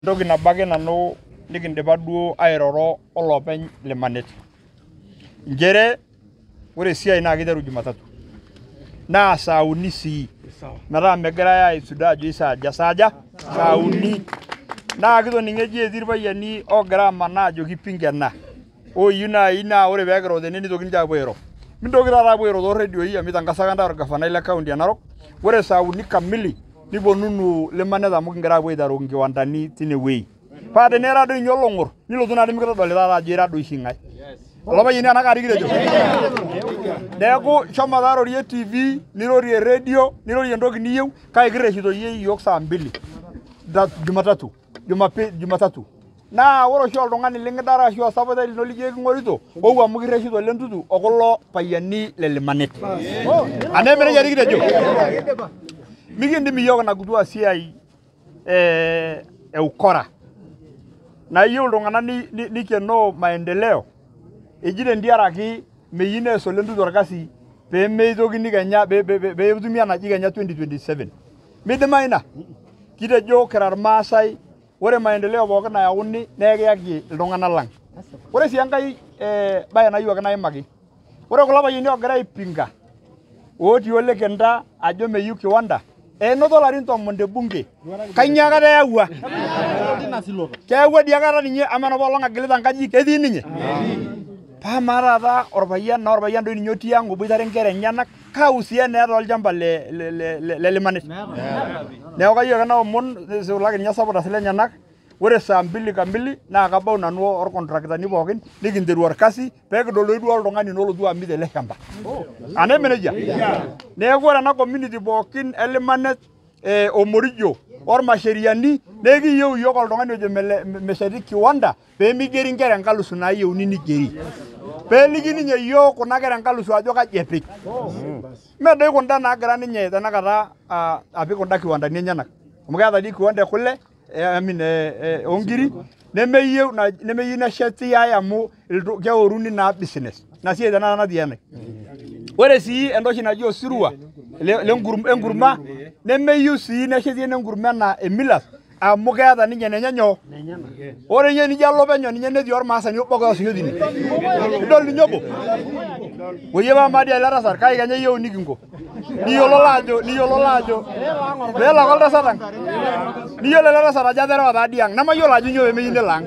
Entoki nabo ake nanu nikindipa duo airoro olopeny Limanet. Nchere ore esiai naa kiteru Jumatatu naa saa uni sii metaa megirai aisudoo ajo isaaja saaja saa uni. Naa kitoning'o eji etii irpayiani oogira amanaa ajo kipinga ena oyieu naaji naa ore peekiro tene nitoki ninche aapuo airo. Mintoki taata aapuo airo toorredioi amu itangasaka ntae orgavanai le county e Narok. Ore saa uni kamili niponunu Limanet amu kigira aapuo aiteru nkiwandani tinewueji. Paa tenira doi ninye olong'or nilotu naa mikitodoli taata ajo ira doi oshi ng'ae. Olapayiani ena kaari kitejo. Neeku shomo taa rorie TV, nirorie radio, nirorie entoki niyieu, kake kirreshito iyie iyiook saa mbili Jumatatu, Jumapili, Jumatatu. Naa ore oshi oltung'ani likidara ashu osapotai lino lijo eking'orito, ou amu kirreshito ole Ntutu o kulo payiani le Limanet. Anaa eme nejia dii kitejo? Mikindim iyiook ina kutua siai e ukora. Naa iyieu iltung'anak nikenoo maendeleo, eji tentiaraki meyieu nees ole Ntutu orkasi pee meitokini kenya peetumi enaji kenya 2027. Midimayu ina. Kitejo kira Irmaasai, ore maendeleo pookin nayauni naa ekiyaki iltung'anak lang. Ore sii enkae bae nayieu ake naimaki, ore kulo payiani oogira aipinga otii ole Kenta ajo meyieu kiwanda, enoto larin 10 te bunge. Kainyoo akata eyawua? Keyawua dii akata ninye amaa enapa olong egilita nkajijik ketii ninye? Paa amaa taata orpayian naa orpayian doi ninye otii ang oboitare nkera enyenak, kaa uhusiano eeta olchamba le Limanet? Neeku kayieu ake naomon nisulaki ninye supporters lenyenak, ore saa mbili kamili naa kabau nanu orkontraktani pookin nikinteru orkasi pee kidol doi duo oltung'ani naa olotu amit ele shamba. Anaa eme nejia? Neeku ore ena community pookin e Limanet Omorijo ormasheriani naa ekiyieu iyiook oltung'ani ojo mesheti kiwanda pee migeri nkera enkalusu naayieuni nigeri. Peeliki ninye iyiook kuna kera enkalusu ajo kaji epik. Mee doi kunda naagira ninye tenakata apik kunda kiwandani enyenak. Amu keeta dii kiwanda e kule, I mean oonkiri nemeyieu nemeyieu nesheti ai amu keoruni naa business. Ina siai tenakata natii ene. Ore sii enda oshi naji osirua enkurma nemeyieu sii nesheti ene nkurma enaa Emilus amu keeta ninye enenye nyoo. Ore ninye nijo alo penyo ninye netii ormaasani obo ake oasisho tine. Idol ninye obo. Oyie paa dii ele tasat kake kenya iyieu nikinko. Niyiololo ajo niyiololo ajo peelo ake oltasat ang. Niyiolo ele tasat ajo aterewa taa dii ang. Nemayiolo ajo nyoo pemeyieu nelo ang.